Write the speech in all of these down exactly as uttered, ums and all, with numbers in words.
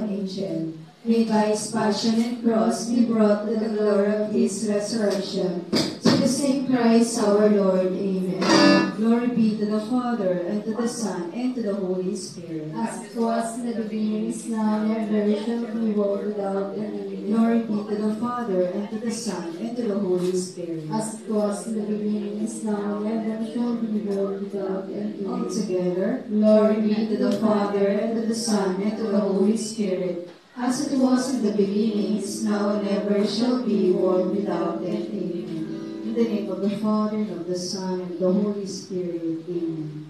angel. May by his passion and cross be brought to the glory of his resurrection. To the same Christ our Lord. Amen. Glory be to the Father, and to the Son, and to the Holy Spirit. As it was in the beginning, is now, and ever shall be, world without end. Amen. Glory be to the Father, and to the Son, and to the Holy Spirit. As it was in the beginning, is now, and ever shall be, world without end. Amen. All together. Glory be to the Father, and to the Son, and to the Holy Spirit. As it was in the beginning, is now, and ever shall be, world without end. Amen. In the name of the Father, and of the Son, and of the Holy Spirit. Amen.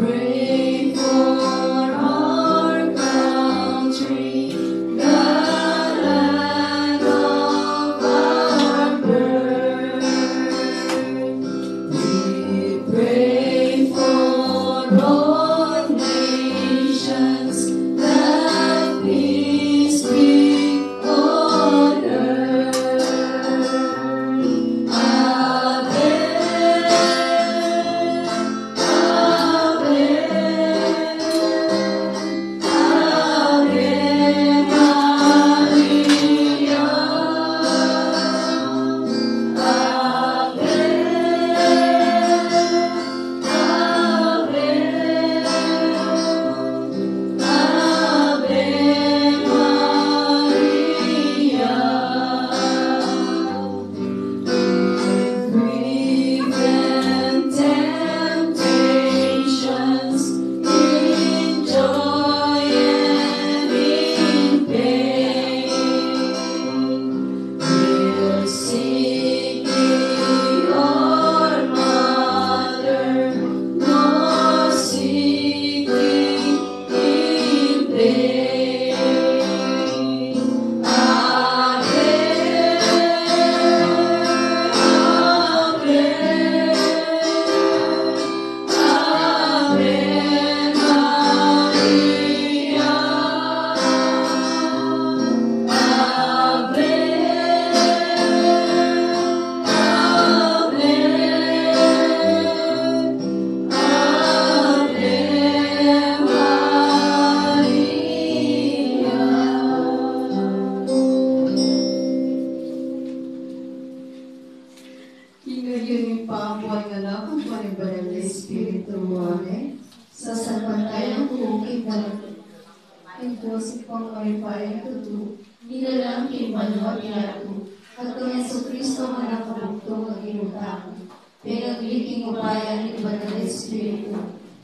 Pray for our country, the land of our birth. We pray for all nations, that peace be on earth. Ave, Ave, Ave Maria. Ave, Ave, Ave Maria. Grief and temptations, in joy and in pain, we'll seek thee, our Mother, nor seek thee in vain. Ave, Ave, Ave Maria. Ave, Ave, Ave Maria. King Ibpa, Anak, Banal a Espiritu. Amen. Sasalpantaya ku king banal, king pusing pang mayupayang tutu, nilalang king banua piatu, at kang Jesucristo, Anak a bugtung a Ginu tamu. Pinagli king upaya ning Banal a Espiritu,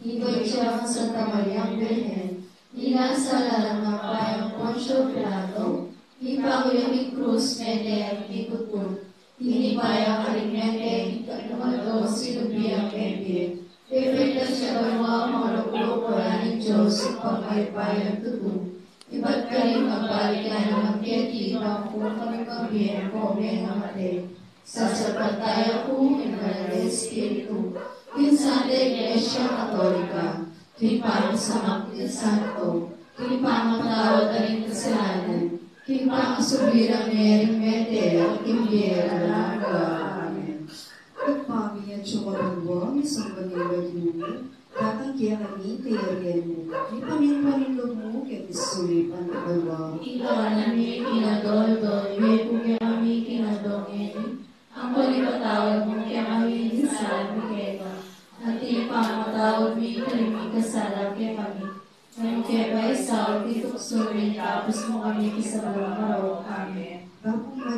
ibpa ya kang Santa Mariang Birhen, linasa lalam king upayang Poncio Pilato, mipaku ya king krus, mete at mikutkut. Tinipa ya karing mete, king katlung aldo sinubli yang mebie. Pepaitas ya banua, king makalulung lub ning Dios, Ibpang mayupayang tutu. Ibat karin magbalik ya naman keti, bangkung kami pabie ning mate. Sasalpantaya ku king Banal a Espiritu, king Santa Iglesia Katolika, king pamisamak ning santo, king pamamatawad da ring kasalanan, king pangasubli da ring mete, at king bie alang angga. Amen. Ibpa mi, atsu ka banua, misamban ya ing lagyu mu, datang kekami ing kayarian mu, mipamintuan ing lub mu keti sulip anti banua. Ing kakanan mi king aldo-aldo ibie mu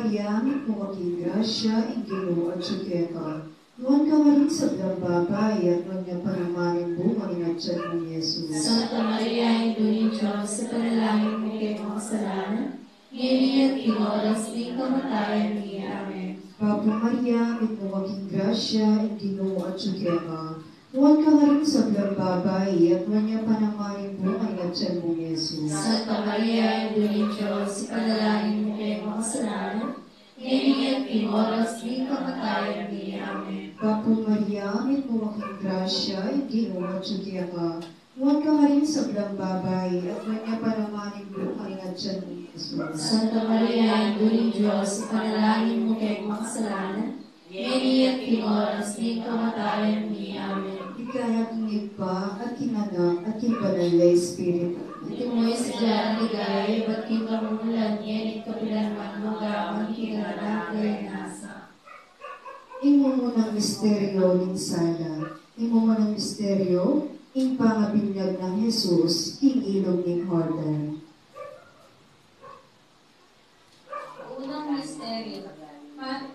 Maria, mitmu ka king grasya, ing Ginu atyu keka. Nuan ka karing sablang babai, at nuan ya pa naman ing bunga ning atyan mu, Jesus. Santa Maria, Indu ning Dios, ipanalangin mu keng makasalanan, ngeni at king oras ning kamatayan mi. Amen. Bapu Maria, mitmu ka king grasya, ing Ginu atyu keka. Nuan ka karing sablang babai, at nuan ya pa naman ing bunga ning atyan mu, Jesus. Santa Maria, Indu ning Dios, ipanalangin mu keng makasalanan, ngeni at king oras ning kamatayan mi. Amen. Bapu Maria, mitmu ka king grasya, ing Ginu atyu keka. Nuan ka karing sablang babai, at nuan ya pa naman ing bunga ning atyan mu, Jesus. Santa Maria, Indu ning Dios, ipanalangin mu keng makasalanan, ngeni at king oras ning kamatayan mi. Amen. Ligaya king Ibpa, at king Anak, at king Banal a Espiritu. Antimo ing sadya nang ligaya ibat king kamumulan, ngeni at kapilan man, mangga man king alang angga. Amen. Ing mumunang misteryo ning sala. Ing mumunang misteryo, ing pangabinyag nang Jesus king ilog ning Jordan. Unang misteryo. Pa-,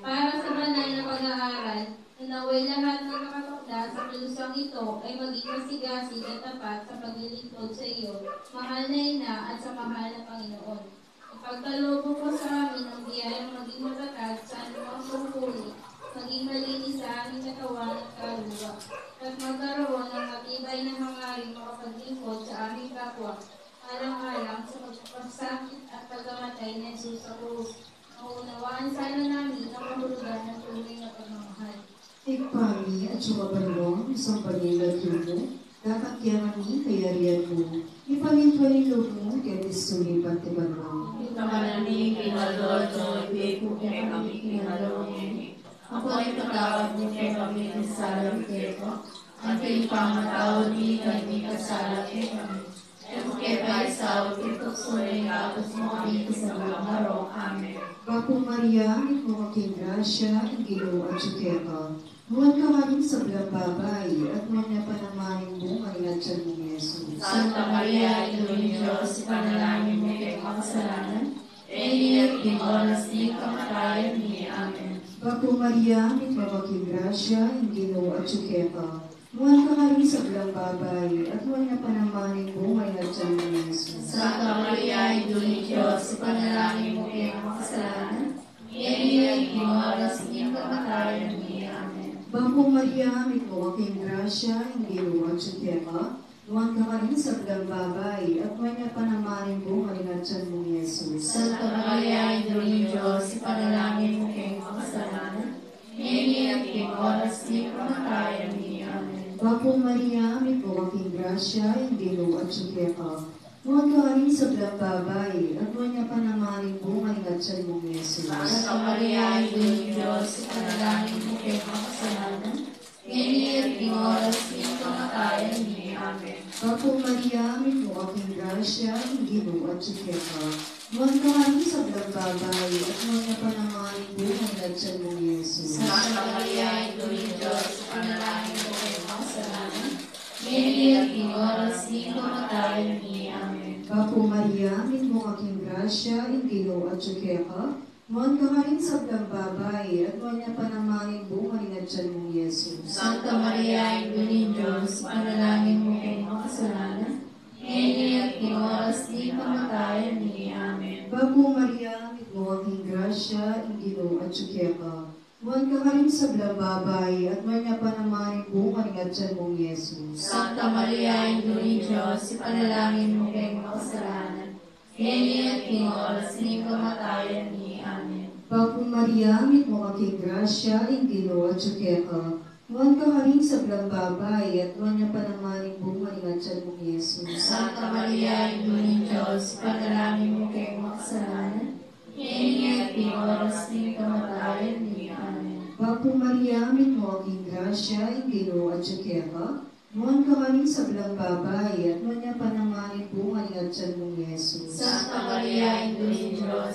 para sa banal na pag-aaral, nawa'y lahat ng nakatuklas sa kalusang ito ay maging masigasig at tapat sa paglilingkod sa iyo, mahal na Ina, at sa mahal na Panginoon. Ipagkaloob mo po sa amin ang biyayang maging matatag sa anumang tungkulin, maging malinis sa aming katawan at kaluluwa, at magkaroon ng matibay na hangaring makapaglingkod sa aming kapwa, alang-alang sa pagkasakit at pagkamatay ni Jesus sa krus. Maunawaan sana namin ang kahulugan ng tunay na pagmamahal. Ibpa mi, atsu ka banua, misamban ya ing lagyu mu, datang kekami ing kayarian mu, mipamintuan ing lub mu keti sulip anti banua. Ing kakanan mi king aldo-aldo ibie mu kekami king aldo ngeni. Ampon ipatawad mu kekami ing sala mi keka, anti ing pamamatawad mi king mikasala kekami. E mu ke paisaul king tuksu, nune ikabus mu kami king sablang marok. Amen. Bapu Maria, mitmu ka king grasya, ing Ginu atyu keka. Nuan ka karing sablang babai, at nuan ya pa naman ing bunga ning atyan mu, Jesus. Santa Maria, Indu ning Dios, ipanalangin mu keng makasalanan, ngeni at king oras ning kamatayan mi. Amen. Bapu Maria, mitmu ka king grasya, ing Ginu atyu keka. Nuan ka karing sablang babai, at nuan ya pa naman ing bunga ning atyan mu, Jesus. Santa Maria, Indu ning Dios, ipanalangin mu keng makasalanan, ngeni at king oras ning kamatayan mi. Amen. Bapu Maria, mitmu ka king grasya, ing Ginu atyu keka. Nuan ka karing sablang babai, at nuan ya pa naman ing bunga ning atyan mu, Jesus. Santa Maria, Indu ning Dios, ipanalangin mu keng makasalanan, ngeni at king oras ning kamatayan mi. Amen. Bapu Maria, mitmu ka king grasya, ing Ginu atyu keka. Nuan ka karing sablang babai, at nuan ya pa naman ing bunga ning atyan mu, Jesus. Santa Maria, Indu ning Dios, ipanalangin mu keng makasalanan, ngeni at king oras ning kamatayan mi. Amen. Bapu Maria, mitmu ka king grasya, ing Ginu atyu keka. Nuan ka karing sablang babai, at nuan ya pa naman ing bunga ning atyan mu, Jesus. Santa Maria, Indu ning Dios, ipanalangin mu keng makasalanan, ngeni at king oras ning kamatayan mi. Amen. Bapu Maria, mitmu ka king grasya, ing Ginu atyu keka. Nuan ka karing sablang babai, at nuan ya pa naman ing bunga ning atyan mu, Jesus. Santa Maria, Indu ning Dios, ipanalangin mu keng makasalanan, ngeni at king oras ning kamatayan mi. Amen. Bapu Maria, mitmu ka king grasya, ing Ginu atyu keka. Nuan ka karing sablang babai, at nuan ya pa naman ing bunga ning atyan mu, Jesus. Santa Maria, Indu ning Dios, ipanalangin mu keng makasalanan, ngeni at king oras ning kamatayan mi. Amen. Bapu Maria, mitmu ka king grasya, ing Ginu atyu keka. Nuan ka karing sablang babai, at nuan ya pa naman ing bunga ning atyan mu, Jesus. Santa Maria, Indu ning Dios, ipanalangin mu keng makasalanan, ngeni at king oras ning kamatayan mi. Amen. Bapu Maria, mitmu ka king grasya, ing Ginu atyu keka. Nuan ka karing sablang babai, at nuan ya pa naman ing bunga ning atyan mu, Jesus. Santa Maria, Indu ning Dios,